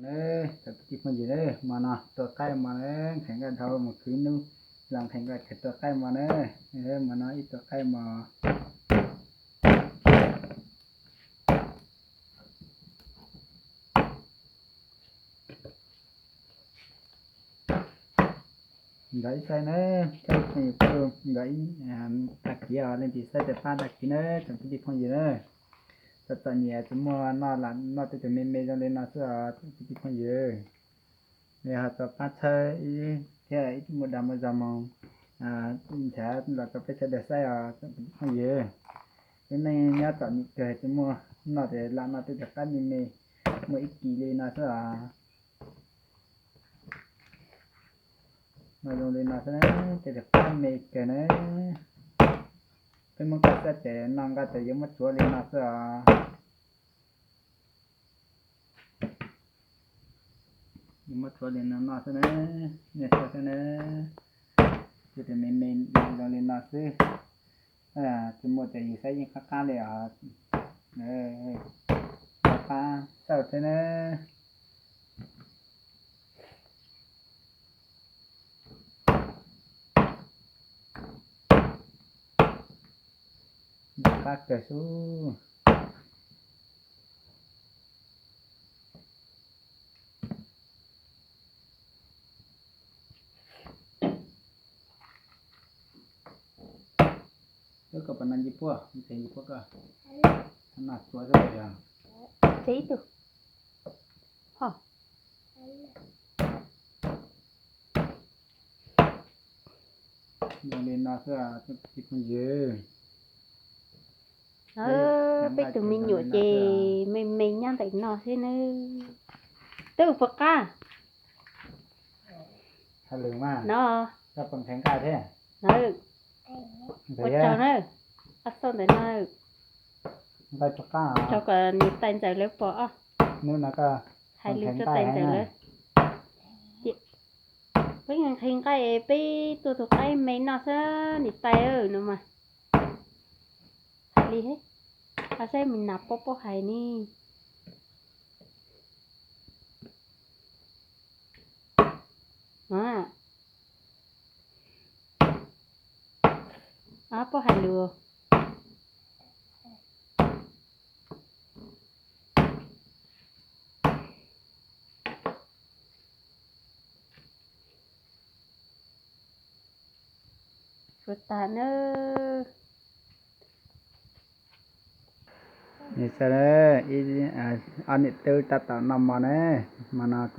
Cov kwv tij phooj ywg na, hmo no tua qaib mos na, nqhis nqaij dhau mus khwv nub, los nqhis nqaij khaws tua qaib mos na. Hmo no ib tua qaib mos. Nkawd ib saib na, nkawd ib tag kis os, leej twg saib ces pab tag kis na, tsoom kwv tij phooj ywg na. Txom txom nyem tsis muaj noj, lam noj tej tug me me zoo li no xwb os, tsoom kwv tij phooj ywg. Li ho tau pab txhawb thiab ib tug muaj dag muaj zog mus nrhiav los rau peb sawv daws saib os, tsoom kwv tij phooj ywg. Lub neej nyob txom nyem kawg tsis muaj noj ces lam noj tej tug qaib me me, muaj ib kis li no xwb os. Noj zoo li no xwb na, tej tug qaib me kawg na. Peb Hmoob koj saib ces noj nqaij ces yuav muab tsuav li no xwb os. Yuav muab tsuav li no noj xwb na, nej saib xwb na. Tej tug me me zoo li no xwb. Tsis muaj ces yus saib yeej qab qab li os. Qab xauj xwb na. Qab kawg xwb. Wb koj pom no nci puab, nce nci puab koj. No tsuav xwb yog. Ces ib tug ho. Zoo li no xwb, phooj ywg. Peb tus me nyuam ces me me nyob ntawm no xwb na. Twb puas qab? No, ua tsaug na, ob xauj ntawm no, tsaug kom niam tais ntxawm lawv pom os. Hais li rau tais ntxawm lawv, peb nqhis nqaij peb tua tus qaib me noj xwb niam tais no mas. Hais li, koj saib me nas pob pob hais ni. Pob hais lus. Tsuav tas na. Ob niam tub tab tom noj mov na, hmo no